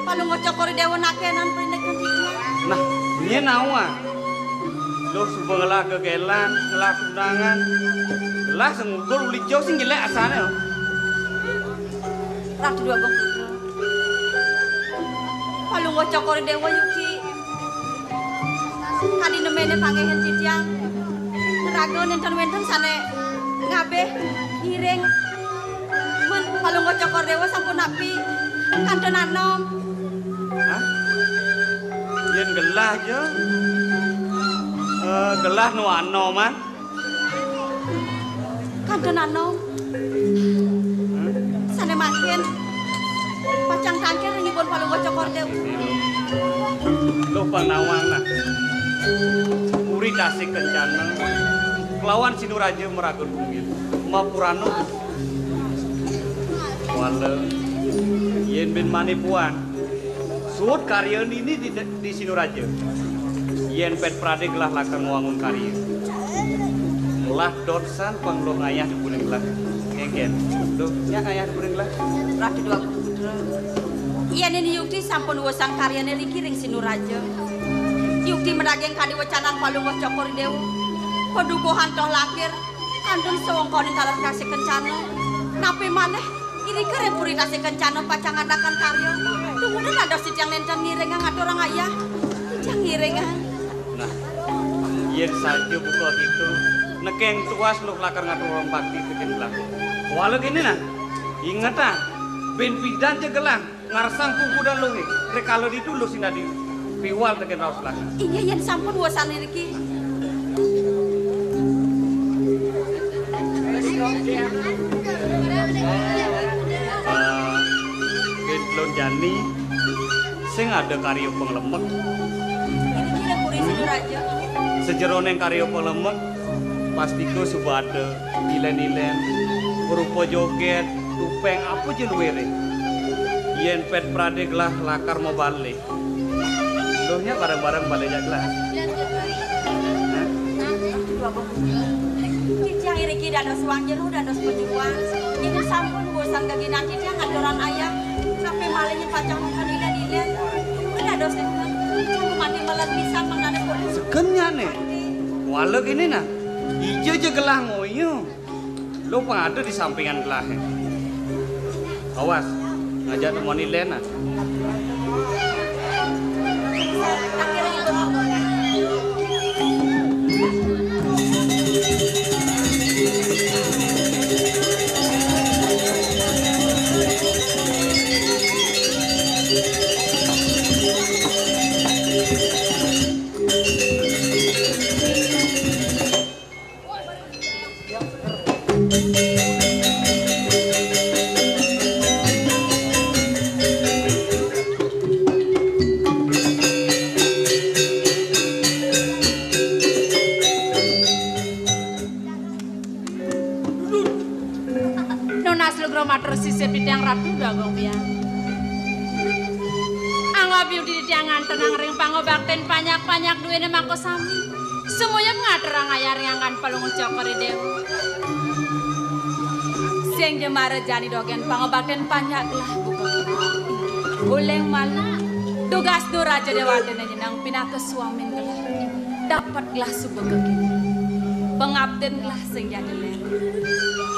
Palungguh Cokor I Déwa nakénan prindik titiang. Nah, nyén nawa. Luh suba ngelah gegélan, ngelah tunangan. Ngelah sing ukur uli jauh sing jelék asané. Ratu Déwa Agung Putra. Palungguh Cokor I Déwa yukti. Kadi neméné pangéhin titiang. Raga nénten wénten sané ngabih ngiring. Men Palungguh Cokor Déwa sampun napi kantun anom. Hah? Yén gelah ja. Eh, gelah nu anoman. Kantun anom. Hah? Sané mangkin pacang tangkil ring ipun Palungguh Cokor Déwa. Luh panawang nah. Puri Tasih Kencana kelawan Sinuraja maraga tunggil. Mapurana. Wala, yén bin mani puan. Suud karya nini di, di Sinuraja. Yén pét pradé gelah lakar ngwangun karya. Lah dot san pang luh ngayah di kuning gelah. Kéngkén. Luh, nyak ngayah di kuning gelah. Ratu Déwa Agung Putra. Yén nini yukti sampun wésan karyané riki ring Sinuraja. Yukti madaging kadi wecanan Palungguh Cokor I Déwa. Padukuhan toh lakir, kantun sawengkaning taler Tasih Kencana. Napi maneh, irika ring Puri Tasih Kencana pacang ngadakan karya. Dumun dados titiang nénten ngiringang aturang ayah. Titiang ngiringang. Nah, yén saja buka kéto, nekén tuas luh lakar ngaturang bakti tekén gelah. Wala kéné nah, ingetang, bin pidan ja gelah ngarsang kukudan luhé, rikala ditu luh sinadi piwal tekén raos lakar. Inggih, yén sampun wusan iriki. Eh, Bén Telun Jani, sing ada karya panglemek. Ini kira puri Sidaraja. Sajeroning karya panglemek, pastika suba ada ilén-ilén, rupa jogét, tupéng, apa ja luiré. Yén pét pradé gelah lakar mabalih. Luh nyak bareng-bareng balik jak gelah. Hah? Titiang iriki dados suang jero, dados panyuruan. Ini sampun bosan geginan titiang ngaturang ayah. Sampai malih pacang makan ilén-ilén. Dados nénten. Titiang gumanti meled pisan mangdané kudu. Seken nyak né. Wala kéné nah. Ija ja gelah ngoyong. Luh pang ada di sampingan gelahé. Awas, ngajak temuan ilén, ah. Nunas lugra matur sisip titiang Ratu Déwa Agung Biang. Anggapi titiang ngantenang ring pangabaktin panjak-panjak duéné makasami. Sumuyub ngaturang ayah ring anggan Palungguh Cokor I Déwa. Sing ja mara jani dogén pangabaktin panjak gelah buka kéné. Uling malih, dugasné Raja Déwatané nyeneng pinaka swamin gelah. Dapet gelah suba kéné. Pangabdin gelah sing jani lén.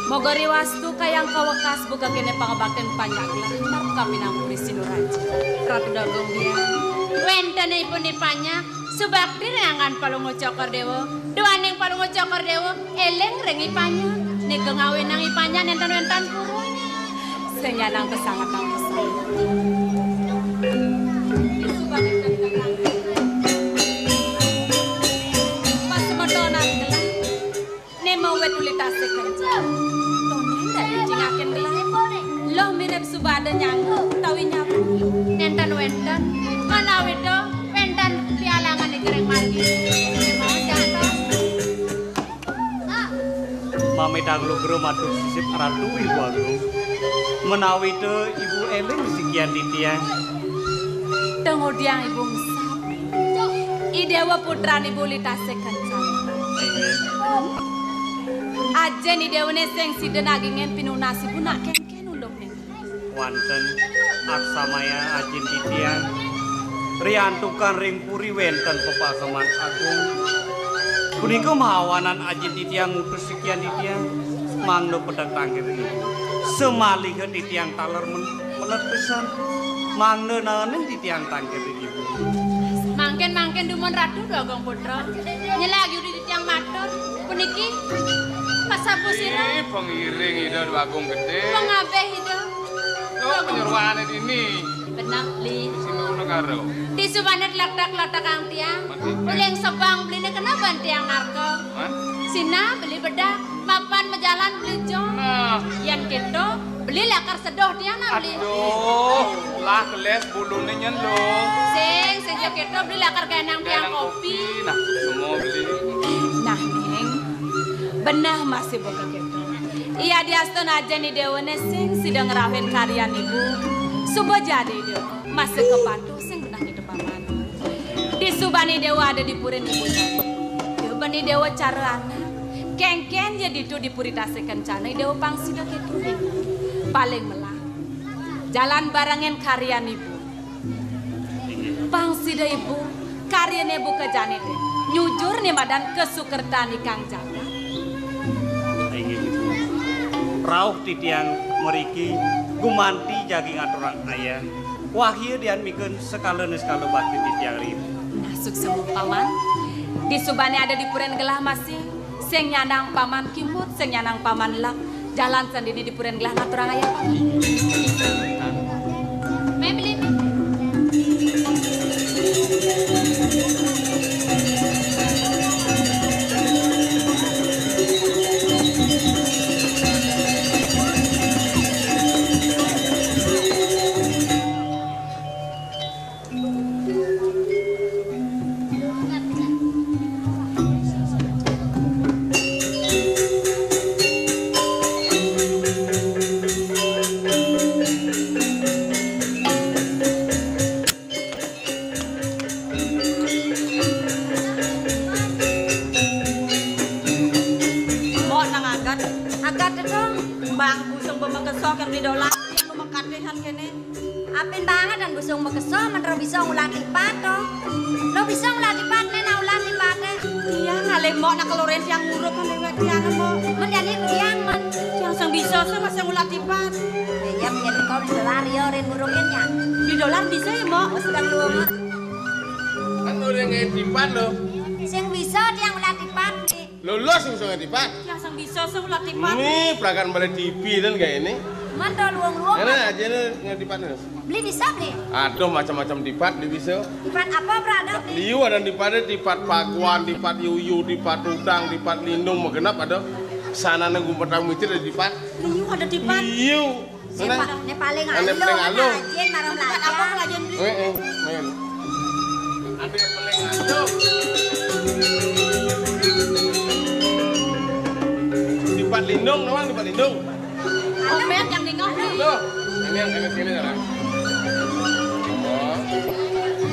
Moga riwastu kayang kawekas buka kéné pangabaktin panjak gelah. Mapkaminan puri Sidaraja. Ratu Déwa Agung Biang. Wénten ipun I Panjak. Subakti ring anggan Palungguh Cokor Déwa, duaning Palungguh Cokor Déwa, éling ring I Panjak, nika ngawinang I Panjak nénten wénten purun. Sing nyanang kasanget nang pesan. Pasemetonan gelah. Né mawit uli tasih kencang. Toné ndak dijingakin gelah. Loh mirip suba ada nyanggu utawi nyapu. Nénten wénten. Manawita wénten pialangan ing gering margi. Mamitang lugra matur sisip Ratu Ibu Agung. Manawita Ibu éling sikian titiang. Tengudiang Ibu ngesap. I Déwa putran Ibu uli tasih kencang. Ajin I Déwané sing sida nagingin pinunas Ibu nak kénkén ulung ning. Wénten aksamaya ajin titiang riantukan ring puri wénten pepaseman agung. Punika mahawanan ajin titiang ngutus sikian titiang mangda pedek tangkir Ibu. Samaliha titiang taler men-, meled pisan mangda naenin titiang tangkir Ibu. Mangkin-mangkin dumun Ratu Déwa Agung Putra. Nyelag yudi titiang matur. Puniki pasapu sira. Ih, pangiring Ida Déwa Agung Gedé. Pangabih Ida. Lo penyuruhane dini. Bener, Beli. Sini negara. Di subane letak-letak kang tiang. Mati. Uling sebang Beliné kena ban tiang narka. Hah? Sina Beli bedak, mapan majalan Beli jong. Nah. Yan kéto, Beli lakar sedoh tiang nah, Beli. Aduh, lah keles bulune nyen lo. Sing, sing ja kéto Beli lakar gaenang tiang kopi. Nah, semua Beli. Nah, Ning. Beneh masih buka kéto. Iya diastun ajin I Déwané sing sida ngrauhin karyan Ibu. Suba jadi Déwa, masih kepatuh sing beneh kita paman. Di suban I Déwa ada di purin Ibu. Di suban I Déwa cara anak. Kénkén ja ditu di puri tasih kencana I Déwa pang sida kéto. Paling melah. Jalan barengin karyan Ibu. Pang sida Ibu, Karyané buka jani té, nyujur né madan kasukertan ikang jagat. Inggih, Ibu. Rauh titiang mriki gumanti jagi ngaturang ayah. Wahya dian mikeun sekala niskala bakti titiang ri. Nah, suksma, Paman. Disubané ada di purén gelah masih, sing nyandang Paman kimud, sing nyandang Paman lek. Jalan sandini di purén gelah ngaturang ayah, Paman. Mé beli, mé. Mbok nang agat. Agat to. Bang busung bemekeso kén beli dolar. Yang mekatihan kéné. Apin banget dan busung mekeso, men ro bisa ngulah tipat to. Lo bisa ngulah tipat, né, nak ulah tipaté. Iya, ngalih mbok nak kelurin tiang nguruk kan lewat tiang, Mbok. Men jani tiang, men. Tiang sing bisa sih masih ngulah tipat. Ya, iya, yen kau di dolar ya, rin ngurukin ya. Di dolar bisa ya, Mbok? Oh, sedang lu, Mbok. Kan udah ngai tipat lo. Sing bisa tiang ngulah tipat, Bli. Lulus sing bisa ngai tipat. Tiang sing bisa sih ngulah tipat. Nih, perakan balik T V dan kayak ini. Men to luwung-luwung. Ini aja nih ngai tipat nih. Beli bisa, Bli? Aduh, macam-macam tipat, Bli, bisa. Tipat apa, Bra? Ada, Bli? Liu ada tipat, tipat paguan, tipat yuyu, tipat udang, tipat lindung, mah genep ada. Sana nang gumpetang micir ada tipat. Liu ada tipat. Liu. Né pa-, né paling aluh, né paling aluh. Rajin, marang belajar. Tipat apa, Bli? Eh, eh, main. Ada yang paling aluh. Tipat lindung, nawang tipat lindung. Omet yang ningok nih. Loh, ini yang kena sini, Sarah. Oh.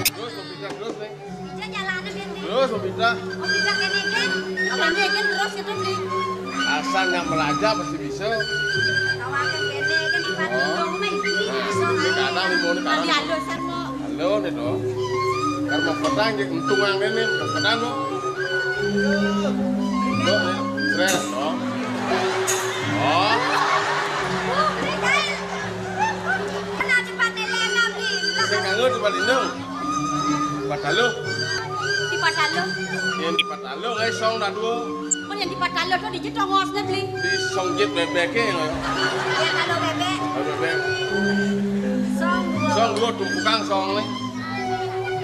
Terus, mau pindah terus, nih. Pindah jalannya, Bli. Terus, mau pindah. Mau pindah ke Negen. Kalau Negen terus itu, Bli. Asal nggak melajah, pasti bisa. Kawakan ke Negen, di Bandung, oh. Mah ini bisa, nah, ini kadang di mana, kadang. Nanti ada, Sarmo. Halo, nih, dong. Karena petang, jadi untung yang ini, petang, dong. Dok, ya. Stres, dong. Oh. Kena tipat lelena, Bli. Saya kangen tipat lindung. Tipat taluh. Tipat taluh. Yang tipat taluh, guys, song dah dua. Mun yang tipat taluh tuh dijit ongosnya, Bli. Di song jit bebeknya, ya. Ya, kalau bebek. Kalau bebek. Song dua. Song dua tumpukang song nih.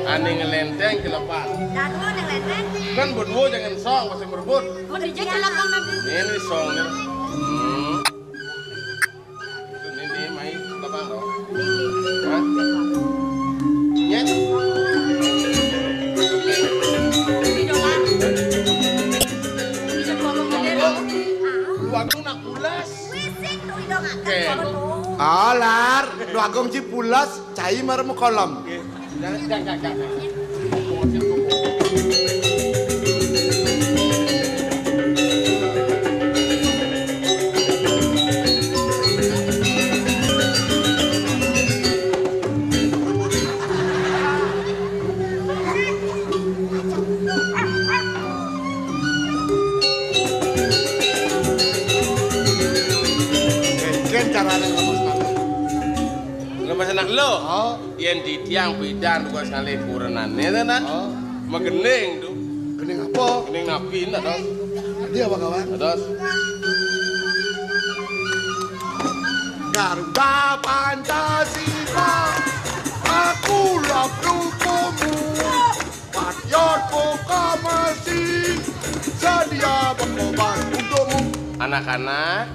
Ane ngelenteng ke lepan. Dah dua ning lenteng. Kan berdua jangan song, pasti merebut. Mun dijit ke lepan, Bli. Ini song nih. Hmm. Ini, ini, mai, apa, no? Hah? Nyet? Waduh, nak pulas. Oke. Alar, Dwagung ci pulas, cai marem kolom. Oke. Jangan, jangan, jangan, jangan. Ken carane ngomong. Lemes anak lo. Oh. Yen di tiang pidan kok sekali kurenan, ya, to, nah? Oh. Megening, tuh. Gening apa? Gening napi, nah, terus. Dia apa, kawan? Terus. Garuda Pancasila, aku love dukumu. Patriot proklamasi, sedia berkorban untukmu. Anak-anak,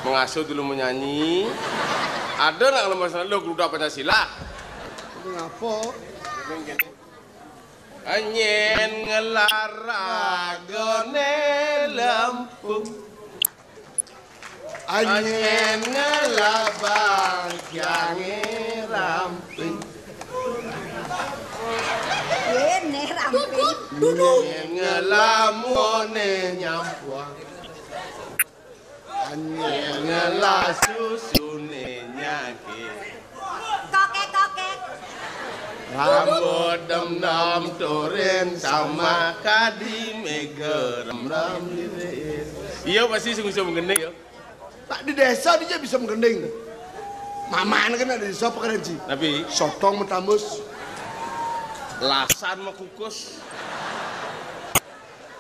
mengasuh dulu menyanyi. Ada nak kalau masalah lo Garuda Pancasila? Ngapa? Anyen ngelaragone lempung. Anyen ngelabang jange ramping. Kene ramping. Anyen ngelamone nyampuang. Anyen ngelasusune nyake. Kokek, kokek. Rambut dem-dem turin sama kadi meger. Iya, pasti sing bisa menggending, ya. Tak di desa dia bisa menggending. Maman kan ada di desa apa kan, Ji? Tapi sotong metambus. Lasan mekukus.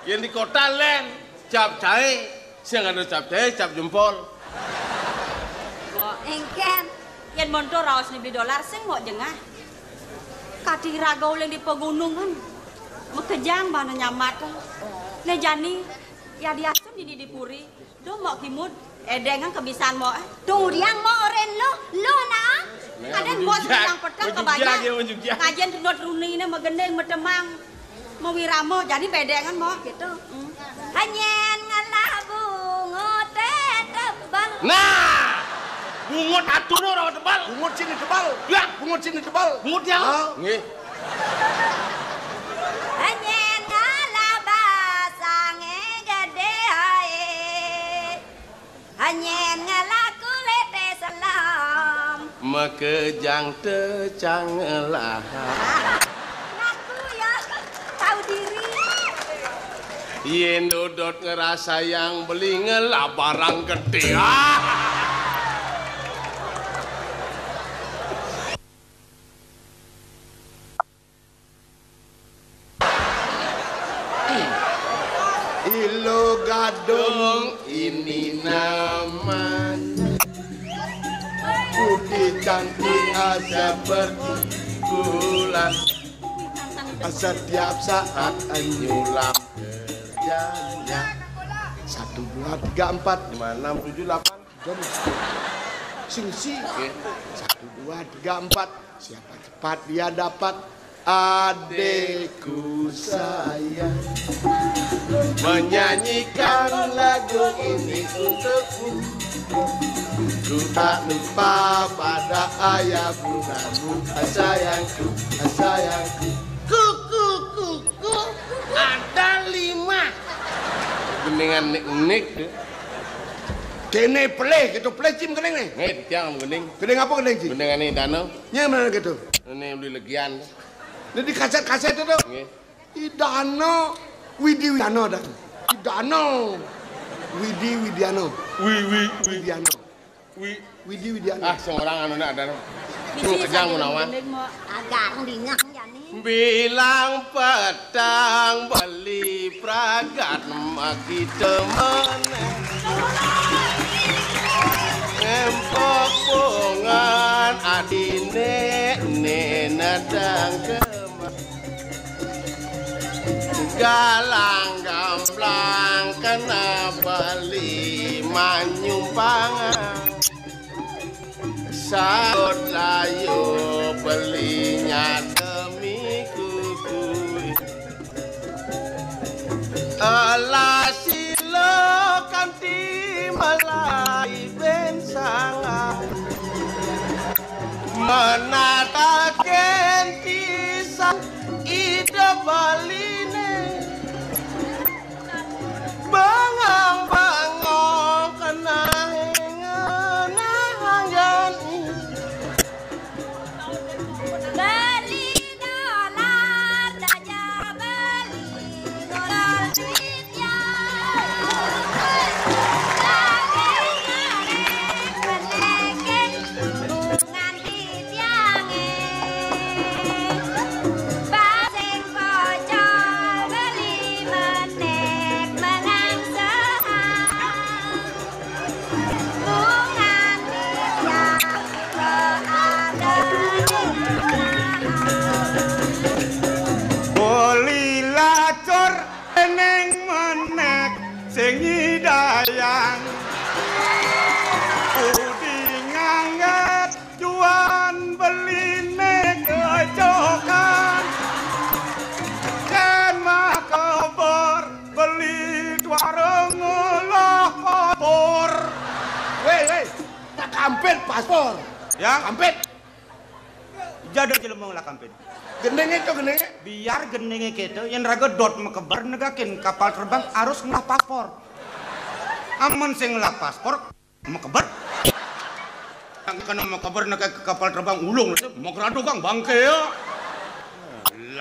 Yang di kota len, cap cahe, sing ada cap cahe, cap jempol. Mbok, engken. Yen montor raos ni beli dolar, sing mbok jengah. Kadi raga uling di pegunungan. Mekejang bana nyamat. Ne jani, ya diasun di, di puri. Duh, mbok kimud. Edengan kebisan mbok, eh. Tunggu diang mbok oren lo, lo na. Kadang mbok yang petang kebanyakan. Ngajen tunut runi ne megending metemang. Mewirama, jani bedengan, Mbok. Gitu. Hmm. Hanyen ngelah bungut tebal. Nah! Bungut atuno ora tebal. Bungut sini tebal. Ya. Bungut sini tebal. Bungut ya. Ah. Nggih. Hanyen ngelah basange gede ae. Hanyen ngelaku lete selam. Mekejang tecang ngelah. Ngaku ya, tahu diri. Yen dodot ngerasa yang beli ngelah barang gede. Ah. Ilo gadung ini namanya. Putih cantik seperti bulan. Setiap saat nyulam kerjanya. Satu, dua, tiga, empat, lima, enam, tujuh, delapan. Jom. Sing si. Oke. Satu, dua, tiga, empat. Siapa cepat dia dapat adekku sayang. Menyanyikan lagu ini untukmu. Ku tak lupa pada ayah bundamu, sayangku, sayangku. Kuku, kuku, ada lima. Gendingan nik-nik. Kene pelih, gitu pelih, Cim, gending nih. Nih, tiang gending. Gending apa gending, Cim? Gendingan ini dano. Nya mana gitu? Ini beli legian. Ini di kaset-kaset itu. Nggih. Idano Widi Widiano dah. Idano Widi Widiano. Wi, wi, wi. Widiano. Wi. Widi Widiano. Ah, sing orang anu nak ada. Bisi kejang sakit menawan. Gending, Mbok. Agak dingah jani. Bilang petang beli pragat makita meneh. Empok bongan adine ne nadang kemah. Galang gamblang kena beli manyumpangan. Saut layu belinya demi kukui. Alah silo kanti malai bensangan. Menata kenti sang ida baline. Bangang-bangang kena hengan hanjan. Beli dolar saja beli dolar duit ya. Lagi ngarep pendekin nganti tiange. Basing pocol beli menek menang sehang. Bungan tiang beadaan. Beli lacur eneng menek sing nyidayang. Budi ngangget juan beline kecokan. Ken mah keber beli tuareng ngolah paspor. Weh, weh, tak kampit paspor. Ya? Kampit. Jado jelema ngolah kampit. Gendenge to, gendenge. Biar gendenge keto, yen raga dot mekeber negakin kapal terbang harus ngolah paspor. Amun sing ngolah paspor, mekeber. Yang kena mekeber neke ke kapal terbang ulung, megrado kang bangke ya.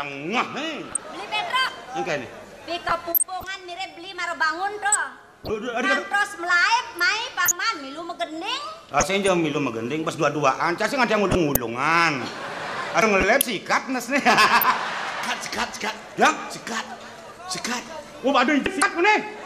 Ngah, eh. Beli Petruk. Engké né. Pika pupungan mirip beli mara bangun to. Aduh, aduh, aduh. Ngantos melaib mai paman milu magending. Ah, sing jam milu magending pas dua-duaan. Cah sing ada ngulung-ngulungan. Ada ngelep sikat nes né. Sikat, sikat, sikat. Ya? Sikat. Sikat. Oh, aduh, sikat mana?